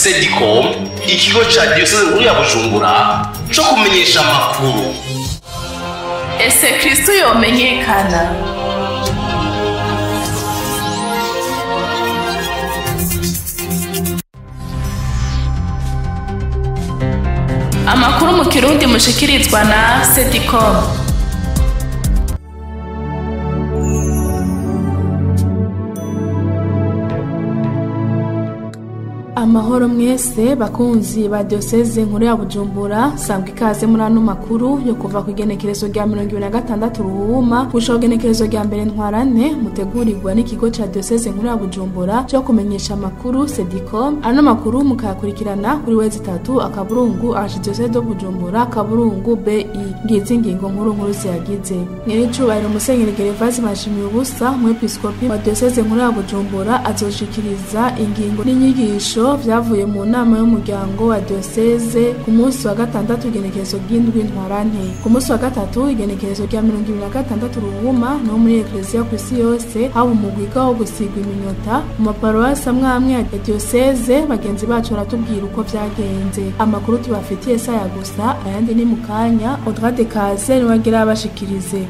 Sedicom, ikigo ca diyoseze nkuru ya Bujumbura co kumenyesha amakuru. Ese Kristo yomenyekana? Amakuru mu Kirundi mushikirizwa na Sedicom. Amahoro mwese bakunzi ba diocese nkuru ya Bujumbura, sangwa ikaze muri ano makuru yo kuva ku igenekerezo rya 2026 Ruhuma gushika igenekerezo rya mbere Ntwarante, mutegurirwa n'ikigo ca diocese nkuru ya Bujumbura cyo kumenyesha amakuru Sedicom. Ano makuru mukayakurikirana kuri wezi 3 akaburungu archidiocese de Bujumbura akaburungu BI. Ngizi ingingo nkuru nkuru ziyagize. Nyiricubahiro Musenyeri Gervase Bashimiye ubusa, umwepiskopi wa diocese nkuru ya Bujumbura, azoshikiriza ingingo n'inyigisho vyavuye mu nama y'umuryango wa diocese ku munsi wa gatandatu igenekerezo ry'indwi Ntwarante. Ku munsi wa gatatu igenekerezo rya 2026 Ruhuma, no muri Eklezia ku isi yose haba umugwiga wo gusigwa iminyota mu maparuwasi amwe amwe ya diocese. Bagenzi bacu baratubwira uko vyagenze. Amakuru tubafitiye saya gusa, ayandi ni mukanya. Audrey de Kaze niwe agira abashikirize.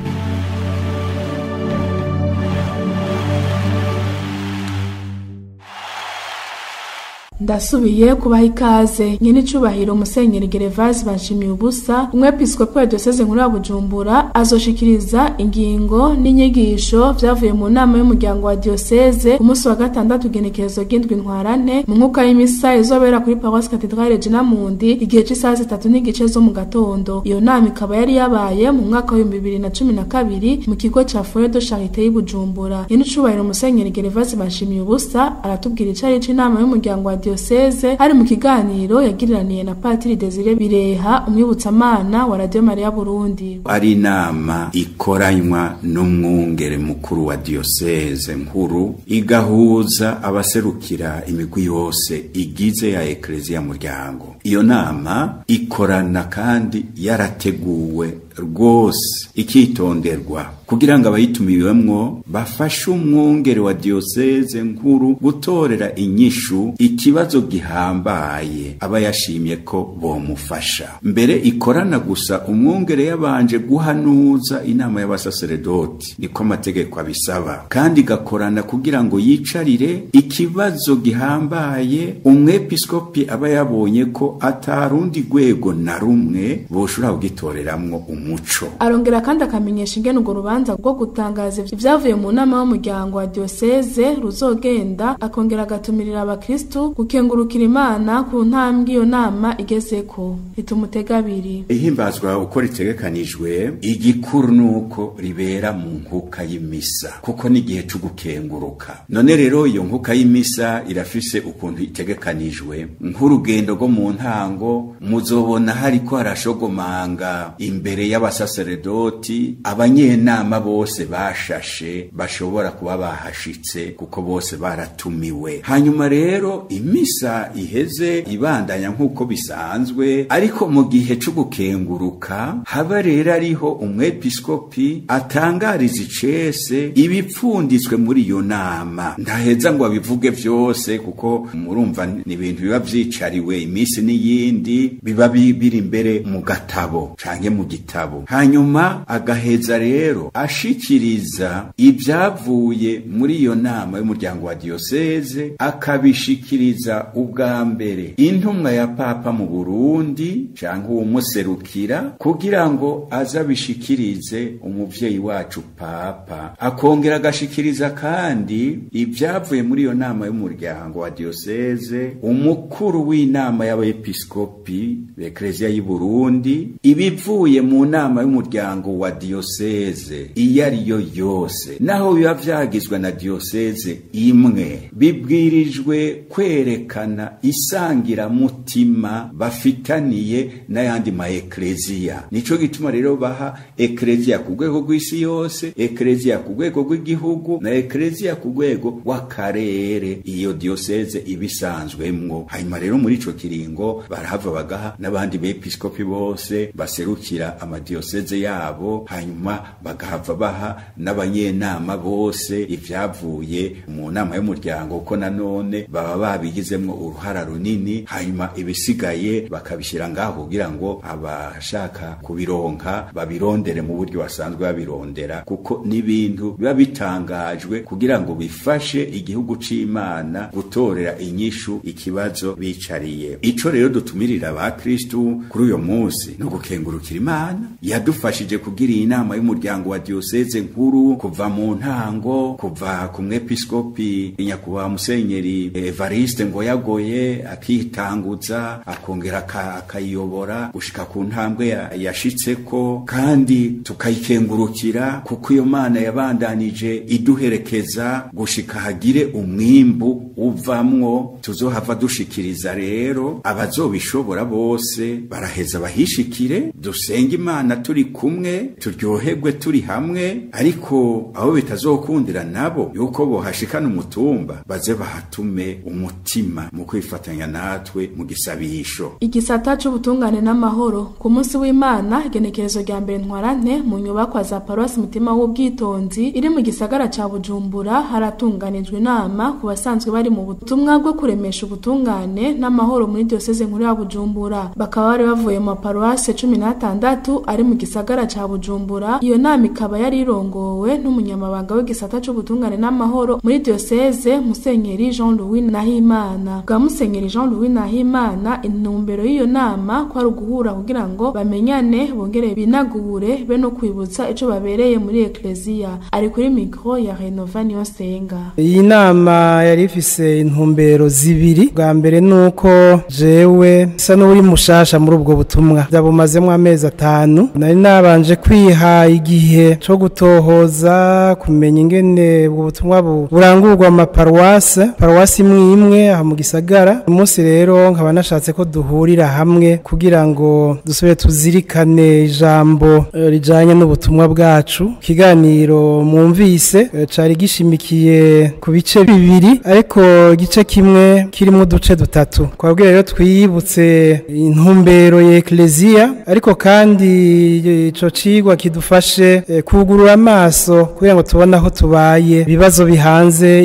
Ndasubiye kubaha ikaze. Nyenicubahiro Musenyeri Gervase Bashimiye ubusa, umwepiskopi wa diocese nkuru ya Bujumbura, azoshikiriza ingingo n'inyigisho vyavuye mu nama y'umuryango wa diocese ku munsi wa gatandatu igenekerezo ry'indwi Ntwarante, mu nkuka y'imisa izobera kuri Paroisse Cathédrale Regina Mundi igihe c'isaha 3:30 zo mu gatondo. Iyo nama ikaba yari yabaye mu mwaka wa 2012 mu kigo ca Foyer de Charité y'i Bujumbura. Nyenicubahiro Musenyeri Gervase Bashimiye ubusa aratubwira icari c'inama y'umuryango wa diocese hari mu kiganiro yagiriraniye na Patiri Desire Bireha, umwibutsamana wa Radio Maria Burundi. Ari inama ikoranywa n'umwungere mukuru wa diocese nkuru, igahuza abaserukira imigwi yose igize ya Eklezia muryango. Iyo nama ikorana kandi yarateguwe rwose, ikitonderwa kugira ngo abayitumiwemwo bafashe umwungere wa diocese nkuru gutorera inyishu ikibazo gihambaye aba yashimye ko bomufasha. Mbere ikorana gusa umwungere yabanje guhanuza inama y'abasaseredoti, niko amategeko abisaba, kandi igakorana kugira ngo yicarire ikibazo gihambaye umwepiskopi aba yabonye ko atarundi rwego na rumwe boshobora kugitoreramwo umuco. Arongera kandi akamenyesha ingene urwo rubanza rwo gutangaza ivyavuye mu nama y'umuryango wa diocese ruzogenda, akongera agatumirira abakristu gukengurukira Imana ku ntambwe iyo nama igezeko. Itumutega abiri. Ihimbazwa uko ritegekanijwe, igikuru nuko ribera mu nkuka y'imisa, kuko n'igihe cyo gukenguruka. None rero iyo nkuka y'imisa irafise ukuntu itegekanijwe. Nk'urugendo rwo mu ntango muzobona hariko harashogomanga imbere y'abasaseredoti, abanyenama bose bashashe bashobora kuba bahashitse kuko bose baratumiwe. Hanyuma rero imisa iheze ibandanya nk'uko bisanzwe, ariko mu gihe cyo gukenguruka haba rero ariho umwepiskopi atangariza icese ibipfunditswe muri iyo nama. Ntaheza ngo abivuge vyose kuko murumva ni ibintu biba vyicariwe imisi n'iyindi, biba biri imbere mu gatabo canke mu gitabo. Hanyuma agaheza rero ashikiriza ibyavuye muri iyo nama y'umuryango wa diocese, akabishikiriza ubwa mbere intumwa ya Papa mu Burundi canke uwumuserukira, kugira ngo azabishikirize umuvyeyi wacu Papa. Akongera agashikiriza kandi ibyavuye muri iyo nama y'umuryango wa diocese umukuru w'inama y'abepiskopi b'Eklezia y'i Burundi, ibivuye mu nama y'umuryango wa diocese iyo ariyo yose, naho biba vyagizwe na diocese imwe, bibwirijwe kwerekana isangiramutima bafitaniye n'ayandi ma eklezia. Nico gituma rero baha eklezia ku rwego rw'isi yose, eklezia ku rwego rw'igihugu na eklezia ku rwego rw'akarere iyo diocese ibisanzwemwo. Hanyuma rero muri ico kiringo barahava bagaha n'abandi bepiskopi bose baserukira ama wa diocese yabo, hanyuma bagahava baha n'abanyenama bose ivyavuye mu nama y'umuryango, kuko nanone baba babigizemwo uruhara runini, hanyuma ibisigaye bakabishyira ngaho kugira ngo abashaka kubironka babirondere mu buryo basanzwe babirondera, kuko n'ibintu biba bitangajwe kugira ngo bifashe igihugu c'Imana gutorera inyishu ikibazo bicariye. Ico rero dutumirira abakristu kuri uyo munsi no gukengurukira Imana yadufashije kugira inama y'umuryango wa diocese nkuru kuva mu ntango, kuva ku mwepiskopi nyakubahwa Musenyeri Evariste Ngoyagoye akitanguza akongera akayiyobora gushika ku ntambwe yashitseko, kandi tukayikengurukira kuko iyo Mana yabandanije iduherekeza gushika hagire umwimbu uvamwo tuzohava dushikiriza. Rero abazobishobora bose baraheza bahishikire, dusenge Imana turi kumwe, turyoherwe turi hamwe, ariko abo bitazokundira nabo yuko bohashikana umutumba baze bahatume umutima mu kwifatanya natwe mu gisabisho. Igisata c'ubutungane n'amahoro ku munsi w'Imana igenekerezo rya mbere ntwarante mu nyubakwa za Paruwasi Mutima w'Ubwitonzi iri mu gisagara ca Bujumbura haratunganijwe inama ku basanzwe bari mu butumwa bwo kuremesha ubutungane n'amahoro muri diocese nkuru ya Bujumbura. Bakaba bari bavuye mu paruwasi 16 ari mu gisagara ca Bujumbura. Iyo nama ikaba yari irongowe n'umunyamabanga w'igisata c'ubutungane n'amahoro muri diocese Musenyeri Jean Louis Nahimana. Bwa Musenyeri Jean Louis Nahimana, intumbero y'iyo nama ko ari uguhura kugira ngo bamenyane, bongere binagure be no kwibutsa ico babereye muri eklezia. Ari kuri micro ya Renova Niyonsenga. Iyi nama yari ifise intumbero zibiri. Bwa mbere nuko jewe isa n'uri mushasha muri ubwo butumwa, ndabumazemo amezi 5. Nari nabanje kwiha igihe co gutohoza kumenya ingene ubwo butumwa burangurwa ama paruwasi imwe imwe aha mu gisagara. Umunsi rero nkaba nashatse ko duhurira hamwe kugira ngo dusubire tuzirikane ijambo rijanye n'ubutumwa bwacu. Ikiganiro mwumvise cari gishimikiye ku bice bibiri, ariko igice kimwe kirimo uduce dutatu. Twabwira rero twibutse intumbero ya eklezia, ariko kandi ico cigwa kidufashe kugurura amaso kugira ngo tubone aho tubaye, ibibazo bihanze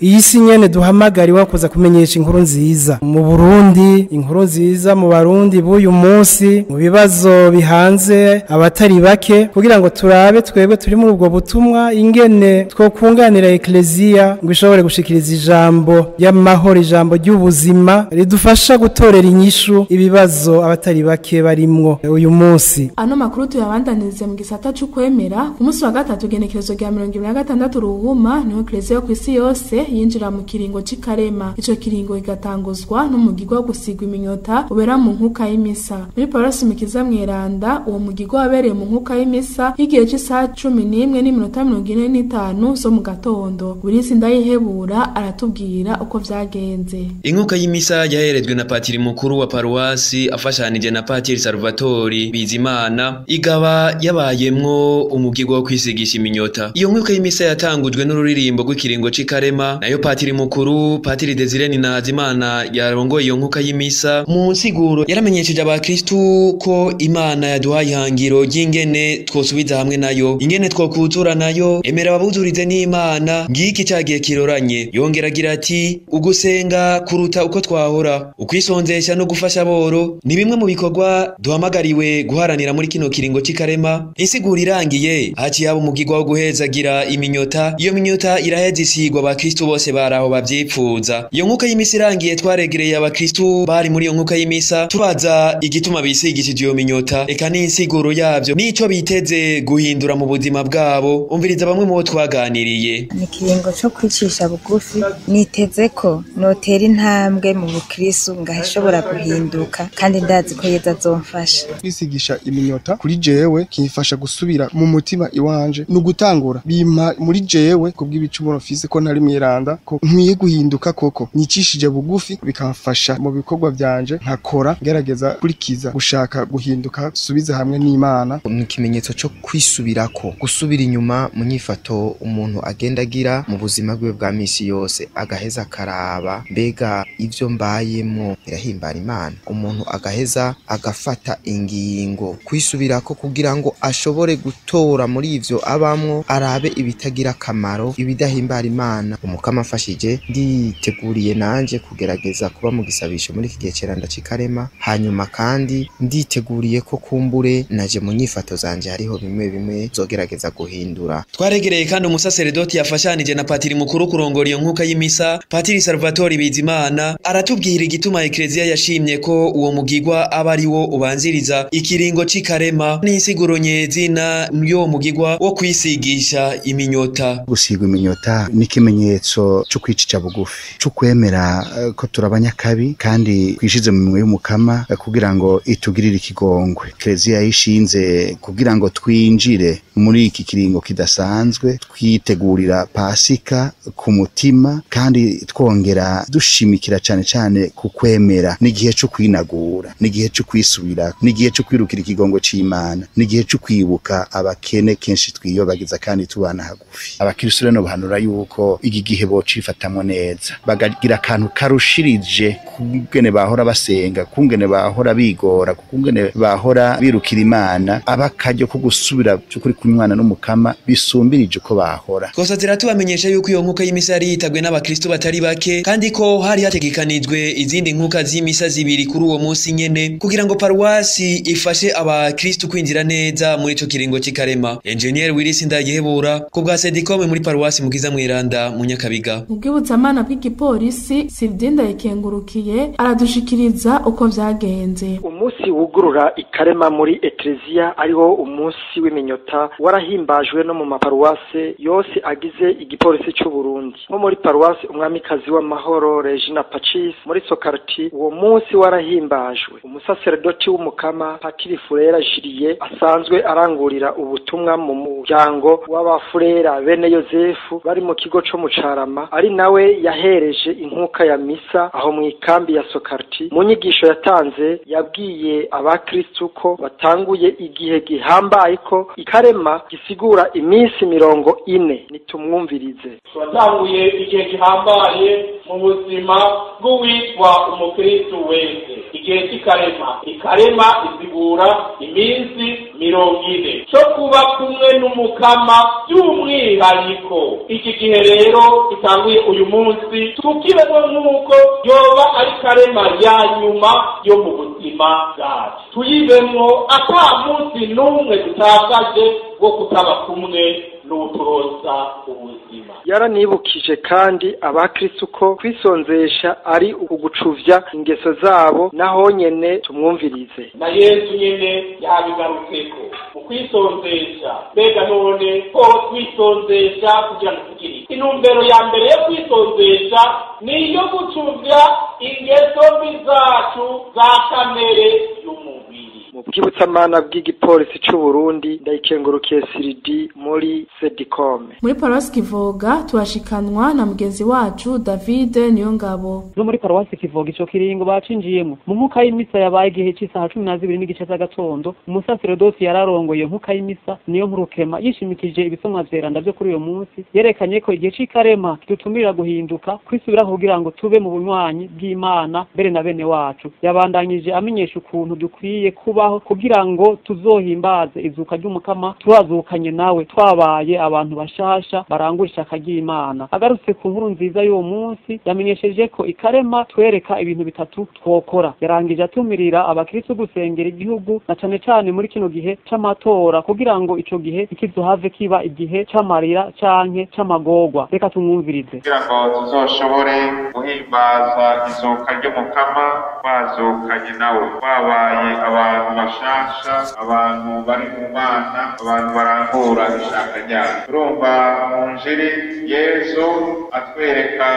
iyi si nyene duhamagariwa kuza kumenyesha inkuru nziza mu Burundi, inkuru nziza mu Barundi b'uyu munsi, mu bibazo bihanze abatari bake, kugira ngo turabe twebwe turi muri ubwo butumwa ingene twokunganira eklezia ngo ishobore gushikiriza ijambo y'amahoro, ijambo ry'ubuzima ridufasha gutorera inyishu ibibazo abatari bake barimwo uyu munsi. Ano makuru tuyabandanirize mu gisata c'ukwemera. Ku munsi wa gatatu genekerezo rya 2026 Ruhuma niho eklezia yo kw'isi yose yinjira mu kiringo c'ikarema. Ico kiringo kigatanguzwa n'umugirwa wo gusigwa iminyota ubera mu nkuka y'imisa muri Paruwasi Mukiza Mweranda. Uwo mugirwa wabereye mu nkuka y'imisa y'igihe c'isaha 11:45 zo mu gatondo. Burisi Ndayihebura aratubwira uko vyagenze. Inkuka y'imisa yaherejwe na patiri mukuru wa paruwasi afashanije na patiri Salvatori Bizimana, igaba yabayemwo umugirwa wo kwisigisha iminyota. Iyo nkuka y'imisa yatangujwe n'ururirimbo rw'ikiringo c'ikarema, nayo patiri mukuru patiri Desire Ninahazimana yarongoye iyo nkuka y'imisa mu nsiguro yaramenyesheje abakristu ko Imana yaduhaye ihangiro ry'ingene twosubiza hamwe nayo, ingene twokuzura nayo, emera babuzurize n'Imana ngiki cagiye kiroranye. Yongera agira ati ugusenga kuruta uko twahora, ukwisonzesha no gufasha boro ni bimwe mu bikorwa duhamagariwe guharanira muri kino kiringo c'ikarema. Insiguro irangiye haciye haba umugirwa wo guhezagira iminyota. Iyo minyota iraheza isigwa abakristu bose baraho bavyipfuza. Iyo nkuka y'imisa irangiye twaregereye abakristu bari muri iyo nkuka y'imisa tubaza igituma bisigishije iyo minyota, eka n'insiguro yavyo nico biteze guhindura mu buzima bwabo. Umviriza bamwe mu bo twaganiriye. Ni ikiringo co kwicisha bugufi, niteze ko notera intambwe mu bukristu ngahishobora guhinduka, kandi ndazi ko Yezu azomfasha. Kwisigisha iminyota kuri jewe kimfasha gusubira mu mutima iwanje no gutangura bimpa muri jewe kubw'ibicumuro mfise ko ntari mweranda, ko nkwiye guhinduka koko nicishije bugufi, bikamfasha mu bikorwa byanje nkakora ngerageza kurikiza gushaka guhinduka subiza hamwe n'Imana. Ni ikimenyetso cyo kwisubirako, gusubira inyuma mu nyifato umuntu agenda agira mu buzima bwe bwa misi yose, agaheza akaraba mbega ivyo mbayemo birahimbara Imana. Umuntu agaheza agafata ingingo Kwisubirako kugira ngo ashobore gutora muri ivyo abamwo, arabe ibitagira akamaro, ibidahimbara Imana. Umukama afashije, nditeguriye nanje kugerageza kuba mu gisabisho muri iki gihe ceranda c'ikarema. Hanyuma kandi nditeguriye ko kumbure naje mu nyifato zanje hariho bimwe bimwe zogerageza guhindura. Twaregereye kandi umusaseredoti yafashanije na patiri mukuru kurongora iyo nkuka y'imisa, Patiri Salvatore Bizimana, aratubwira igituma Eklezia yashimye ko uwo mugigwa aba ari wo ubanziriza ikiringo c'ikarema n'insiguro nyezina y'uwo mugigwa wo kwisigisha iminyota. Gusigwa iminyota ni ikimenyetso cyo kwicisha bugufi, cyo kwemera ko turabanyakabi kandi twishize mu minwe y'umukama kugira ngo itugirire ikigongwe. Eklezia yishinze kugira ngo twinjire muri iki kiringo kidasanzwe, twitegurira Pasika ku mutima kandi twongera dushimikira cyane cyane ku kwemera. N'igihe cyo kwinagura, n'igihe cyo kwisubira, n'igihe cyo kwirukira ikigongo c'Imana, n'igihe cyo kwibuka abakene kenshi twiyobagiza kandi tubana hagufi. Abakristo rero bahanura yuko iki gihe bocifatamwo neza, bagagira akantu karushirije kungene bahora basenga, kungene bahora bigora, kungene bahora birukira Imana, abakaryo ko gusubira cy'ukuri kunywana n'umukama bisumbirije uko bahora. Twose ziratumenyesha yuko iyo nkuka y'imisa yari yitagwe n'abakristo batari bake, kandi ko hari hategekanijwe izindi nkuka z'imisa zibiri kuri uwo munsi nyene kugira ngo paruwasi ifashe abakristo kwinjira neza muri ico kiringo c'ikarema. Engineer Willis Ndagihebura ku bwa Sedikome muri paruwasi Mukiza Mweranda mu Nyakabiga. Ubwibutsamana bw'igipolisi Sivdinda yikengurukiye aradushikiriza uko vyagenze. Umunsi wugurura ikarema muri Eklezia ariwo umunsi w'iminyota warahimbajwe no mu maparuwase yose agize igipolisi cy'u Burundi. Nko muri paruwasi Umwamikazi w'Amahoro Regina Pacis muri Sokarti, uwo munsi warahimbajwe. Umusaseredoti w'umukama Patiri Furera Jiriye asanzwe arangurira ubutumwa mu muryango w'abafurera bene Yosefu bari mu kigo co mu Carama, ari nawe yahereje inkuka ya misa aho mu ikambi ya Sokarti. Mu nyigisho yatanze yabwiye abakristu ko batanguye igihe gihambaye, ko ikarema gisigura iminsi 40. Nitumwumvirize. Twatanguye igihe gihambaye mu buzima bw'uwitwa umukristu wese, igihe cy'ikarema. Ikarema isigura iminsi 40 cyo kuba kumwe n'umukama by'umwihariko. Iki gihe rero gitanguye uyu munsi tukibemo nk'uko yoba ari karema ya nyuma yo mu buzima bwacu, tuyibemwo ata munsi n'umwe dutakaje wo kutaba kumwe n'uturoza ubuzima. Yaranibukije kandi abakristo ko kwisonzesha ari ugucuvya ingeso zabo, naho nyene tumwumvirize. Na Yesu nyene yabigarutseko mu kwisonzesha. Mbega none ko kwisonzesha kugira ngo tugire intumbero ya mbere yo kwisonzesha ni iyo gucuvya ingeso mbi zacu za kamere y'umubiri. Mu bwibutsamana bw'igipolisi c'u Burundi, Ndayikengurukiye Siridi muri Sedikome. Muri paruwasi Kivoga tuhashikanwa na mugenzi wacu David Niyongabo. No muri paruwasi Kivoga ico kiringo bacinjiyemo mu nkuka y'imisa yabaye igihe c'isaha 12:30 z'agatondo. Umusaseredoti yararongoye nkuka y'imisa niyo nkurukema yishimikije ibisomwa vyeranda vyo kuri uyo munsi, yerekanye ko igihe c'ikarema kidutumira guhinduka, kwisubira kugira ngo tube mu bunywanyi bw'Imana mbere na bene wacu. Yabandanyije amenyesha ukuntu dukwiye kubaho kugira ngo tuzohimbaze izuka ry'umukama turazukanye nawe, twabaye abantu bashasha barangura ishaka ry'Imana. Agarutse ku nkuru nziza y'uwo munsi yamenyesheje ko ikarema twereka ibintu bitatu twokora. Yarangije atumirira abakristo gusengera igihugu na cane cane muri kino gihe c'amatora kugira ngo ico gihe ikizohave kiba igihe c'amarira canke c'amagorwa. Reka tumwumvirize. Kugira ngo tuzoshobore guhimbaza izuka ry'umukama twazukanye nawe, twabaye abantu bashasha, abantu bari mu Mana, abantu barangura ishaka ryayo. Turumva mu njiri Yezu atwereka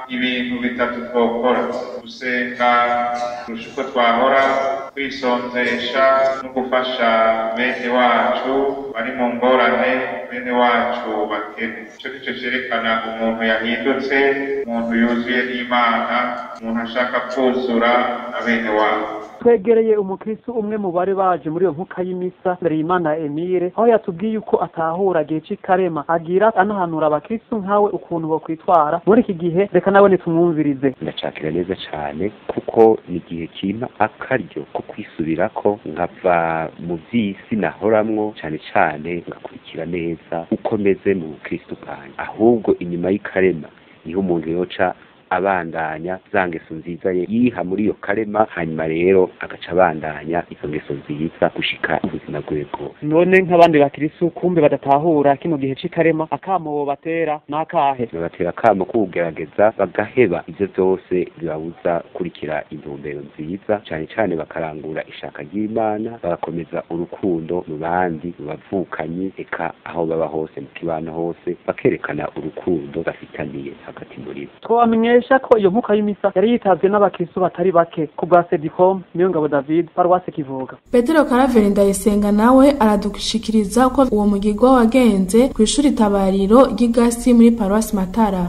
ibintu bitatu twokora: gusenga kurusha uko twahora, kwisonzesha no gufasha bene wacu bari mu ngorane, bene wacu bakene. Ico nico cerekana umuntu yahindutse, umuntu yuzuye n'Imana, umuntu ashaka kuzura na bene wacu. Twegereye umukristo umwe mu bari baje muri iyo nkuka y'imisa, Imana Emile, aho yatubwiye uko atahura gihe c'ikarema, agira anahanura abakristo nkawe ukuntu bokwitwara muri iki gihe. Reka nawe nitumwumvirize. Ndacakira neza cane kuko ni igihe kimpa akaryo ko kwisubirako, nkava mu vy'isi nahoramwo, cane cane ngakurikira neza uko meze mu bukristo bwanjye. Ahubwo inyuma y'ikarema niho umuntu yoca abandanya za ngeso nziza ye yiha muri iyo karema, hanyuma rero agaca abandanya izo ngeso nziza gushika ubuzima bwiwe bwose. None nk'abandi bakirisu kumbe badatahura kino gihe c'ikarema, akamo bobatera n'akahe? Babatera akamo kugerageza bagaheba ivyo vyose bibabuza kurikira intumbero nziza, cane cane bakarangura ishaka ry'Imana, bagakomeza urukundo mu bandi, mu bavukanyi, eka aho baba hose, mu kibano hose, bakerekana urukundo bafitaniye hagati muri bo. Twamenyesha ko iyo nkuka y'imisa yari yitavye n'abakristo batari bake. Ku bwa Sedicom, Niyongabo David, Paruwase Kivoga. Petero Karaveri Ndayisenga nawe aradushikiriza uko uwo mugirwa wagenze ku ishuri tabariro ry'Igasi muri Paruwasi Matara.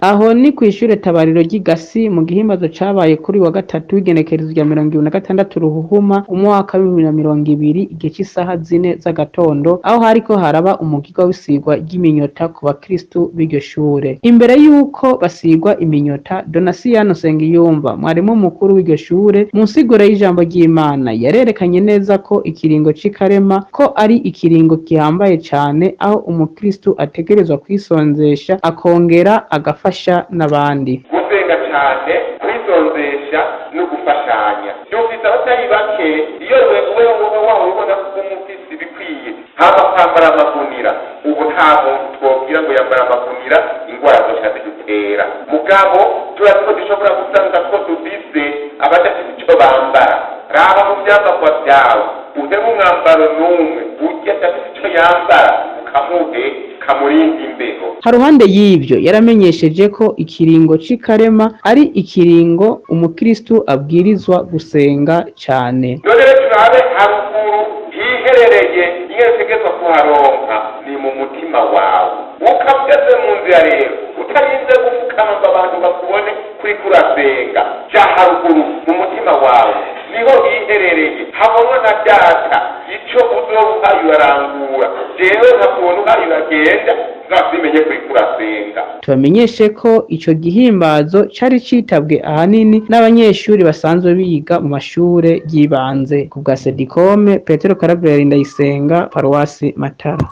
Aho ni kw'ishure tabariro ry'Igasi mu gihimbazo cabaye kuri wa gatatu w'igenekerezo rya 2026 Ruhuhuma umwaka wa 2020 igihe c'isaha 4 z'agatondo, aho hariko haraba umugirwa w'isigwa ry'iminyota ku bakristu b'iryo shure. Imbere yuko basigwa iminyota, Donasiano Sengiyumva, mwarimu mukuru w'iryo shure, mu nsiguro y'ijambo ry'Imana yarerekanye neza ko ikiringo c'ikarema ko ari ikiringo gihambaye cane, aho umukristu ategerezwa kwisonzesha akongera agafasha n'abandi. Gusenga cyane, kwisonzesha no gufashanya. Yumvise abatari bake iyo wewe wawe ubona ko umufisi bikwiye haba kwambara amagunira. Ubu nta muntu twobwira ngo yambara amagunira, ingwara zose zidutera. Mugabo turatwo dushobora gusanga ko dufise abadafite icyo bambara. Raba mu byambarwa byawe, uhebe umwambaro n'umwe urya adafite icyo yambara ukamuhe kamurinda imbeho. Haruhande y'ivyo yaramenyesheje ko ikiringo c'ikarema ari ikiringo umukristu abwirizwa gusenga cane. None rero turabe haruguru hiherereye ingene utegerezwa kuharonka ni mu mutima wawe. Ukabugeze mu nzira rero utarinze gupfukama ngo abantu bakubone kuriko urasenga, ja haruguru mu mutima wawe niho hiherereye habonwa na data. Ico uzoba uhaye urarangura, jewe nkakubona uhaye uragenda, nzabimenye kuriko urasenga. Tubamenyeshe ko ico gihimbazo cari citabwe ahanini n'abanyeshuri basanzwe biga mu mashure y'ibanze. Ku bwa Sedikome, Petero Karaveri Ndayisenga, Paruwasi Matara.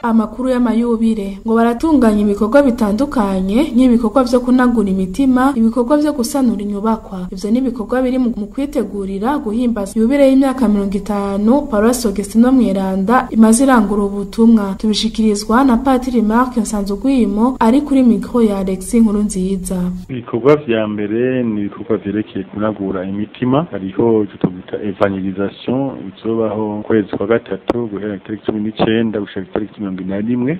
Amakuru y'amayubire ngo baratunganya ibikorwa bitandukanye nk'ibikorwa vyo kunagura imitima, ibikorwa vyo gusanura inyubakwa. Ivyo ni ibikorwa biri mu kwitegurira guhimbaza yubire y'imyaka 50 Paruwasi Augustino Mweranda imaze irangura ubutumwa. Tubishikirizwa na Patiri Marc Nsanzugwimo ari kuri micro ya Alexis Nkurunziza. Ibikorwa vya mbere ni ibikorwa vyerekeye kunagura imitima. Hariho icyo twita evangelisation izobaho kwezi kwa gatatu guhera itariki 19 gushika itariki 21.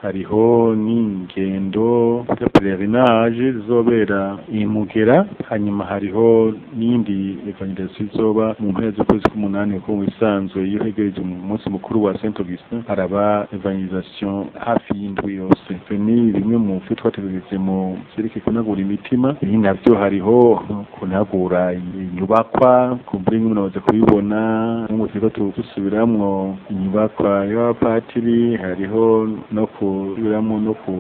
Hariho n'ingendo ya pèlerinage zizobera imugera. Hanyuma hariho n'indi evangelisation izoba mu mpera z'ukwezi k'umunani, kuko mu bisanzwe iyo hegereje umunsi mukuru wa Saint Augustin haraba evangelisation hafi y'indwi yose. Ivyo ni bimwe mu vyo twategereje mu vyerekeye kunagura imitima. Ibi navyo hariho kunagura inyubakwa, kumbure nk'umuntu amaze kubibona nk'ubu turiko dusubiramwo inyubakwa y'abapatiri. Hariho no kubiramwo no ku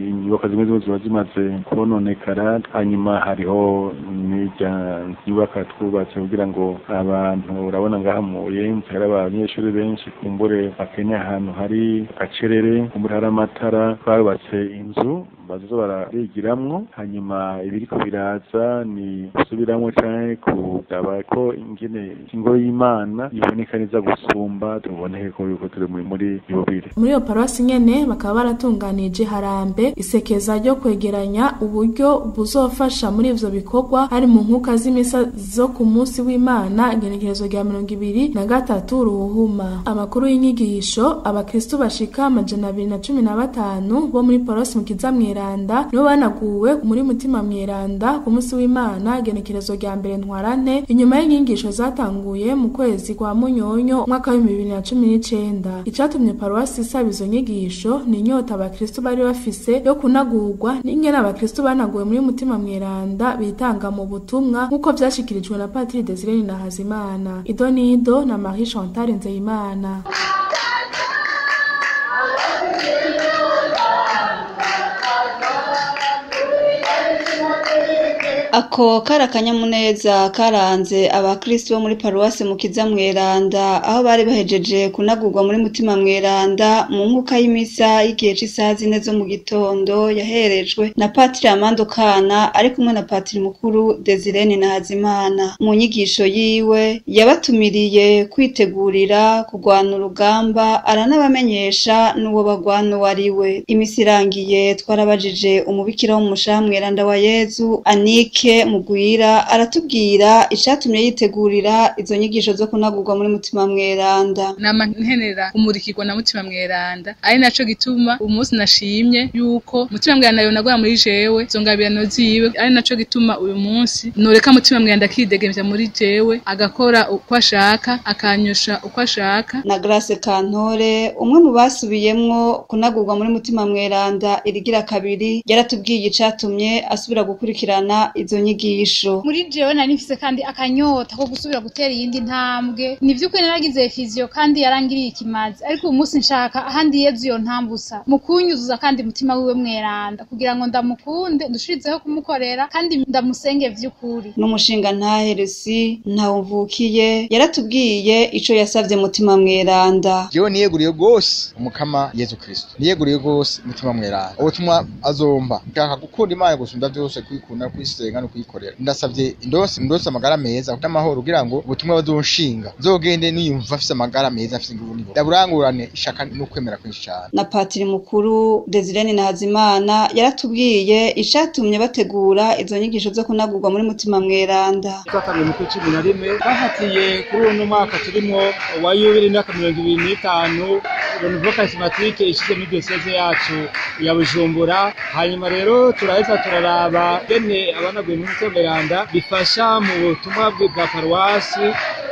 inyubakwa zimwe zimwe ziba zimaze kononekara. Hanyuma hariho n'irya nyubakwa twubatse kugira ngo abantu, urabona ngaha mu Buyenzi hari abanyeshuri benshi kumbure bakeneye ahantu hari agacerere, kumbure hari amatara, twarubatse inzu bazoza barabigiramwo. Hanyuma ibiriko biraza ni gusubiramwo canke kugaba ko ingene ingoro y'Imana iboneka neza gusumba, tuboneke ko yuko turi muri yubile. Muri iyo paruwasi nyene bakaba baratunganije harambe isekeza ryo kwegeranya uburyo buzofasha muri ivyo bikorwa, hari mu nkuka z'imisa zo ku munsi w'Imana igenekerezo rya 2023 Ruhuhuma. Amakuru y'inyigisho abakristo bashika 215 bo muri paruwasi Mukiza Mweranda Mweranda nibo banaguwe muri Mutima Mweranda ku munsi w'Imana igenekerezo rya mbere ntwarante, inyuma y'inyigisho zatanguye mu kwezi kwa Munyonyo umwaka wa 2019. Icatumye paruwasi isaba izo nyigisho ni inyota abakristo bari bafise yo kunagurwa n'ingene abakristo banaguwe muri Mutima Mweranda bitanga mu butumwa, nk'uko vyashikirijwe na Patiri Desire Nahazimana. Idonido na Marie Chantal Nzeyimana. Ako kari akanyamuneza karanze abakristo bo muri paruwasi Mukiza Mweranda, aho bari bahejeje kunagurwa muri Mutima Mweranda mu nkuka y'imisa y'igihe c'isaha 4 zo mu gitondo, yaherejwe na Patiri Amando Kana ari kumwe na Patiri Mukuru Desire Nahazimana. Mu nyigisho yiwe yabatumiriye kwitegurira kurwana urugamba, aranabamenyesha n'uwo bagwana uwo ari we. Imisi irangiye twarabajije umubikira w'umushaha Mweranda wa Yezu Anike Mugwira, aratubwira icatumye yitegurira izo nyigisho zo kunagurwa muri Mutima Mweranda. Nama nkenera kumurikirwa na Mutima Mweranda, ari naco gituma umunsi nashimye yuko Mutima Mweranda yonagura muri jewe izo ngabirano ziwe, ari naco gituma uyu munsi noreka Mutima Mweranda akidegemvya muri jewe, agakora uko ashaka, akanyosha uko ashaka. Na Grace Kantore, umwe mu basubiyemwo kunagurwa muri Mutima Mweranda irigira kabiri, yaratubwiye icatumye asubira gukurikirana izo nyigisho. Muri jewe nari mfise kandi akanyota ko gusubira gutera iyindi ntambwe. Ni vy'ukuri naragize physio kandi yarangiriye ikimazi, ariko uyu munsi nshaka ahandi Yezu yontambusa mu kunyuzuza kandi mutima wiwe mweranda, kugira ngo ndamukunde ndushirizeho kumukorera kandi ndamusenge vy'ukuri. N'umushinga ntaheresi ntawumvukiye yaratubwiye ico yasavye Mutima Mweranda. Jewe niyeguriye gose umukama Yezu Kristo, niyeguriye gose Mutima Mweranda, ubutumwa azomba nshaka gukunda Imana gusumba vyose, kwikunda, kwisenga no kuyikorera. Ndasavye indose amagara meza n'amahoro, kugira ngo ubutumwa bazonshinga nzogende niyumva afise amagara meza, afise inguvu n'ingoga, ndaburangurane ishaka no kwemera kwinshi cane. Na Patiri Mukuru Desire Nahazimana yaratubwiye icatumye bategura izo nyigisho zo kunagurwa muri Mutima Mweranda. Twatanguye mu 2011, bafatiye kuri uno mwaka turimwo wa 2025, Renouveau Charismatique ishize muri diocese yacu ya Bujumbura. Hanyuma rero turaheza turaraba gene abanaguye muri Mutima Mweranda bifasha mu butumwa bwa paruwasi,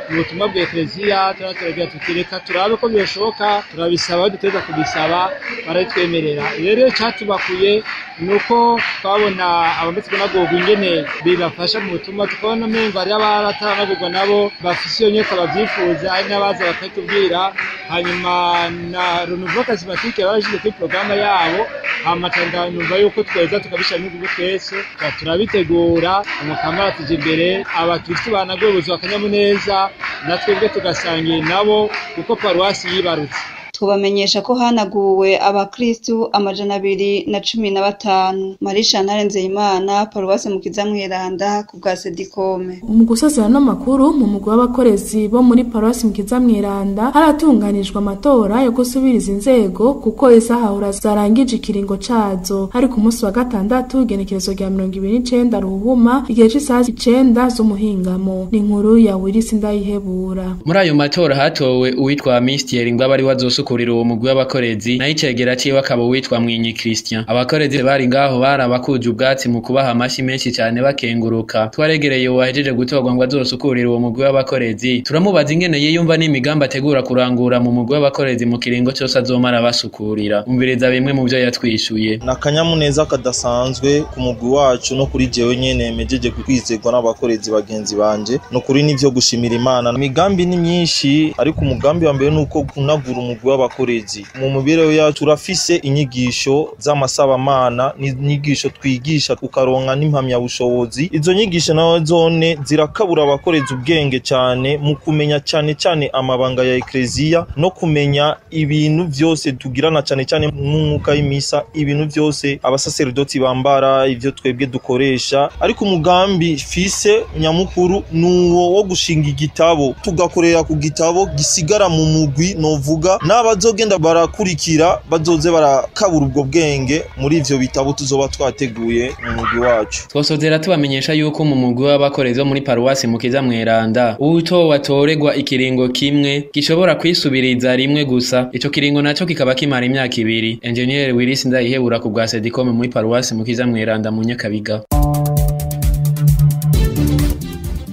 mu butumwa bwa ekleziya. Turagira tutireka turabe ko byoshoboka, turabisaba, duteza kubisaba, baratwemerera. Rero icatubakuye nuko twabona abamaze kunagurwa ingene bibafasha mu butumwa, tukabona umengo hariho abataranagurwa nabo bafise iyo nyota bavyifuza, hari n'abaza bakatubwira. Hanyuma na Renouveau Charismatique barashize kuri porogaramu yabo, hama numva yuko tweza tukabishira n'inguvu twese, turabitegura. Umukama aratuje imbere, abakristo banaguwe buzuye akanyamuneza, natwebwe tugasangira nabo kuko paruwasi yibarutse. Tubamenyesha ko hanaguwe abakristu 215. Marie Chantal Nzeyimana, paruwasi Mukiza Mweranda, ku bwa Sedikome. Mu gusozera no makuru, mu mugwi w'abakorezi bo muri paruwasi Mukiza Mweranda haratunganijwe amatora yo gusubiriza inzego, kuko izahahora zarangije ikiringo cazo. Hari ku munsi wa gatandatu igenekerezo rya 29 Ruhuma, igihe c'isaha 9 z'umuhingamo. Ni inkuru ya Wilisi Ndayihebura. Muri ayo matora hatowe uwitwa Mistier ngo abari wazosukurira uwo mugwi w'abakorezi, naho icegera ciwe akaba uwitwa Mwinyi Christian. Abakorezi bari ngaho barabakuje ubwatsi mu kubaha amashi menshi cyane bakenguruka. Twaregereye uwahejeje gutorwa ngo azosukurire uwo mugwi w'abakorezi, turamubaza ingene yiyumva n'imigambi ategura kurangura mu mugwi w'abakorezi mu kiringo cose azomara basukurira. Umviriza bimwe mu vyo yatwishuye. Nakanyamuneza kadasanzwe ku mugwi wacu no kuri jewe nyene mejeje kwizerwa n'abakorezi bagenzi banje, no kuri nivyo gushimira Imana. Imigambi ni myinshi, ariko umugambi wa mbere nuko kunagura umugwi w'abakorezi. Mu mibereho yacu turafise inyigisho z'amasabamana, n'inyigisho twigisha tukaronka n'impamyabushobozi. Izo nyigisho nazo zone zirakabura abakorezi ubwenge cyane mu kumenya cyane cyane amabanga ya ekleziya no kumenya ibintu vyose tugirana cyane cyane mu mwuka y'imisa, ibintu vyose abasaserdoti bambara, ivyo twebwe dukoresha. Ariko umugambi fise nyamukuru nuwo wo gushinga igitabo, tugakorera ku gitabo gisigara mu mugwi, novuga n'aba n'abazogenda barakurikira bazoze barakabura ubwo bwenge muri ivyo bitabo tuzoba twateguye mu mugwi wacu. Twosozera tubamenyesha yuko mu mugwi w'abakorezi bo muri paruwasi Mukiza Mweranda uwutowe atorerwa ikiringo kimwe gishobora kwisubiriza rimwe gusa, ico kiringo naco kikaba kimara imyaka 2. Engineer Willis Ndayihebura ku bwa Sedicom muri paruwasi Mukiza Mweranda mu Nyakabiga.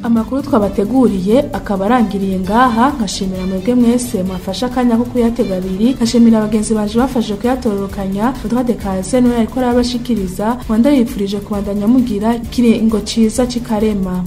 Amakuru twabateguriye akaba arangiriye ngaha. Nkashimira mwebwe mwese mwafashe akanya ko kuyatega abiri, nkashimira abagenzi banje bafashe kuyatororokanya. Audrey Kaze niwe yariko arabashikiriza. Rwanda yipfurije kubandanya mugira ikiringo ciza c'ikarema.